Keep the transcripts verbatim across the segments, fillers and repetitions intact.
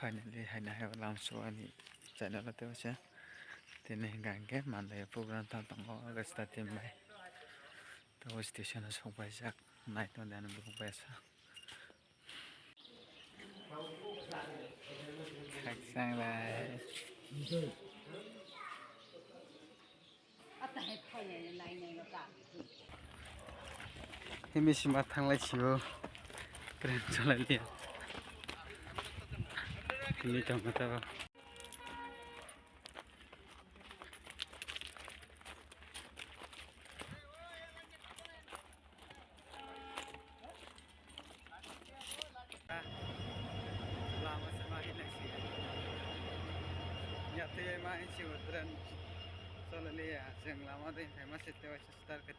Finally, haino hai lamso ani channel o tei waisa. Tini hingka hingke mandai program tang tongo August team bai. Tei station o sok paijak. Nai tong de ani borok bai sa. Khakchang lai. Himi sima thanglai sio. Train cholai liya. Himi tongma tabo. Lama se ma hinai si. Ya te ma hinsi train cholai liya. Jeng lama de hinai ma se te waisa start khat.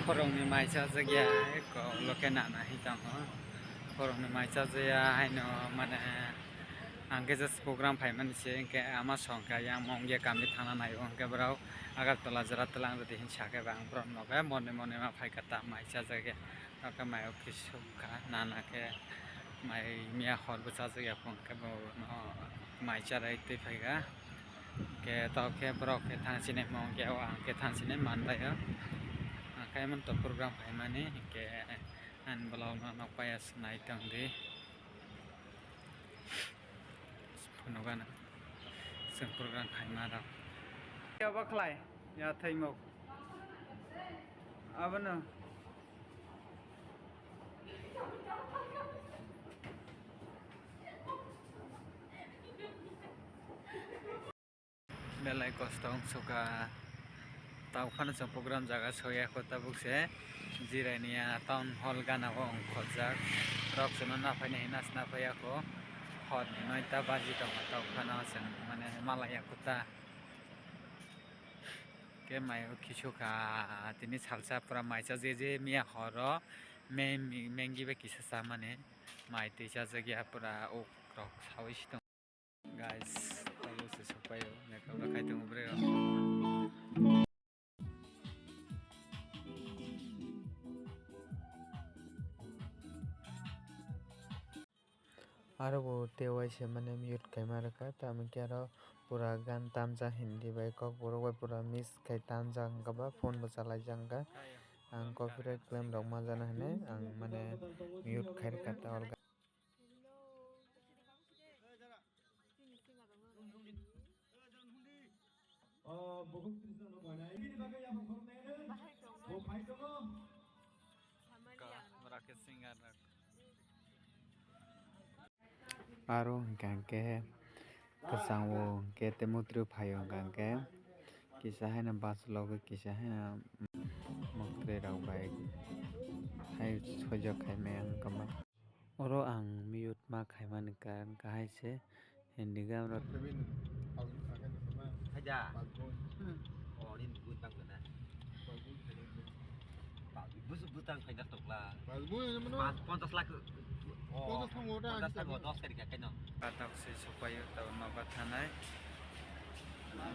Khoroknwi mai chajak ya, eko ulo khe nana hi tongo. Khoroknwi mai chajak ya haino mane ang khe just program phaimani se, hinkhe ama song khe yang mung ya kami thangna naiyo, hinkhe borok Agartala Jaratala wng rwdi hinwi sakhe ba ang borok nokhe monwi monwi ma phaikha ta mai chajak ya. Ake mai o kisu kha nana khe mai miya hor bwchajak ya phone khe bo no mai charai twi phaikha. Hinkhe tok khe borok khe thang sinai mung khe o ang khe thang sinai manbai o. Ang khe emon to program phaimani hinkhe ani bolong no nokpai ya sinai tongdi. Phunukgana chwng program khaima rok. Obo khlai ya thaimuk. Abono. Belai kosto wng sukha. Tau phano chwng program jaga soya kho tabuk se Jirania Town Hall gana o wng khojak. Rok chwngno naphai nai hwnwi naphai ya kho. Hor ni noita baji tongo tau phano chwng mane malaya kho ta. Khe mai o kisu kha tini salsa pura mai cha je je miya horo me mengi be kisa samani mai twi chajak ya pura ok rok sawi si tong. Guys, tabuk se sokpaio, makeup rok khai tongo bwrwi rok. Aro bo tei waisa mane mute kaima rwkha, tamo khe aro pura gan tamjak Hindi bai, kokborok bai pura mix khai tamjak wngkha ba, phone bo chalaijak wngkha. Ang copyright claim rok manjana hinwi ang mane mute khai rwkha ta alga. Aro hwnkha hwnkhe kwchango hwnkhe tei mutri phaio hwnkha hwnkhe kisa haino bus logo kisa haino muktrwi rok bai hai sojak khai maya wngkha ma. Oro ang mute ma khaimani karon kahai se Hindi gam rok. Haja. Hmm. Oh, ini duit bang kena. Bus butang kena tokla. Pas pontas lakh. Oh, pontas lakh dos kali kakek no. Patok se supayo tau nogo thanai.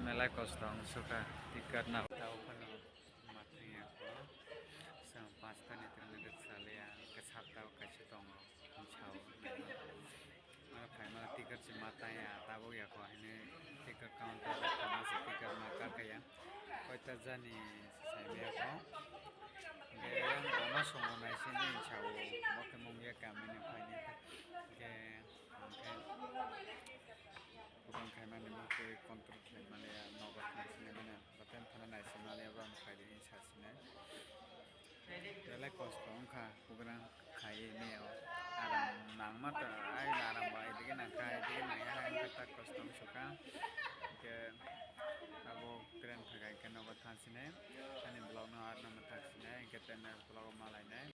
Melai kosto ang suka tiket na tau kono. Matwi ya ko. Sang pasta ni tengah dekat salia ke sabta kaisa tongo. Sao. Mara phaimala ticket se mataya tabuk ya ko hini ticket counter bai thangma se ticket ma kakaya. Koita jani saimaya ko. Ge ama songo naisini sao. Bo ke mungya kamini phaini. Ge angke. Bukang khaimani mungtwi control khlaimani ya nogo thangsinimani. Hotel thana naisinani abo ang khaidi hinwi sasinai. Belai kosto wngkha program khaiwi miyao. Aram nangma to ai aram bo ai dige nangkha ai dige nangya hai wngkha ta kosto wngsukha. Hwnkhe abo train phaikha hwnkhe nogo thangsinai. Ani vlog no arno mwthangsinai hwnkhe train vlog o malainai.